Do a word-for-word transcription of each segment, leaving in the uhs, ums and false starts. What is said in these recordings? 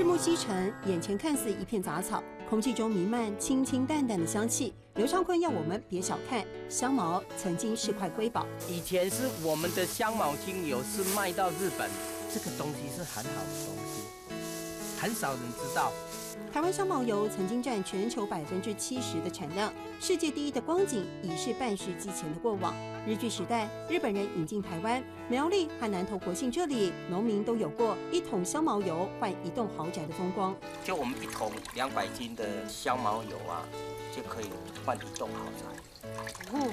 木西城，眼前看似一片杂草，空气中弥漫清清淡淡的香气。刘尚坤要我们别小看，香茅曾经是块瑰宝。以前是我们的香茅精油是卖到日本，这个东西是很好的东西，很少人知道。台湾香茅油曾经占全球百分之七十的产量，世界第一的光景已是半世纪前的过往。日据时代，日本人引进台湾，苗栗和南投国姓这里，农民都有过一桶香茅油换一栋豪宅的风光。就我们一桶两百斤的香茅油啊，就可以换一栋豪宅。哦，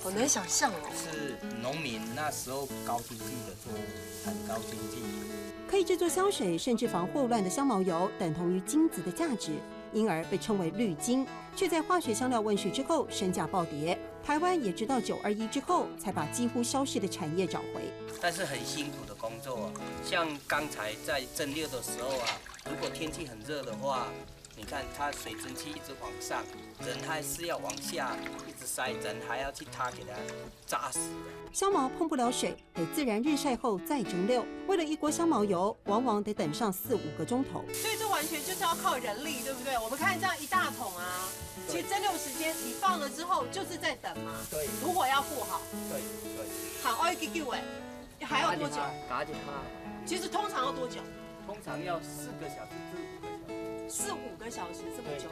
好难想象哦。是农民那时候高经济的作物，很高经济。可以制作香水，甚至防霍乱的香茅油，等同于金子的价值，因而被称为绿金，却在化学香料问世之后，身价暴跌。台湾也直到九二一之后，才把几乎消失的产业找回。但是很辛苦的工作，像刚才在蒸馏的时候啊，如果天气很热的话，你看它水蒸气一直往上，人还是要往下一直塞，人还要去它给它扎实。香茅碰不了水，得自然日晒后再蒸馏。为了一锅香茅油，往往得等上四五个钟头。所以这完全就是要靠人力，对不对？我们看这样一大桶啊，其实蒸馏时间你放了之后就是在等嘛，对炉火要顾好。对对，好，二个 Q 哎，还要多久？打几哈？其实通常要多久？通常要四个小时至五个小时。四五个小时这么久，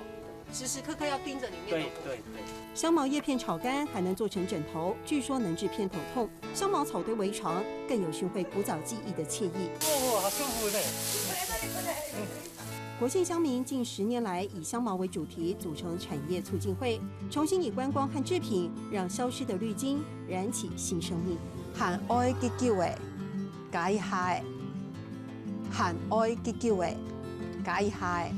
时时刻刻要盯着里面的火。对对对。香茅叶片炒干还能做成枕头，据说能治偏头痛。香茅草堆围床，更有寻回古早记忆的惬意。哦，好舒服呢。国姓乡民近十年来以香茅为主题组成产业促进会，重新以观光和制品让消失的绿金燃起新生命。还爱几久诶？加一下诶。还爱几久诶？加一下诶。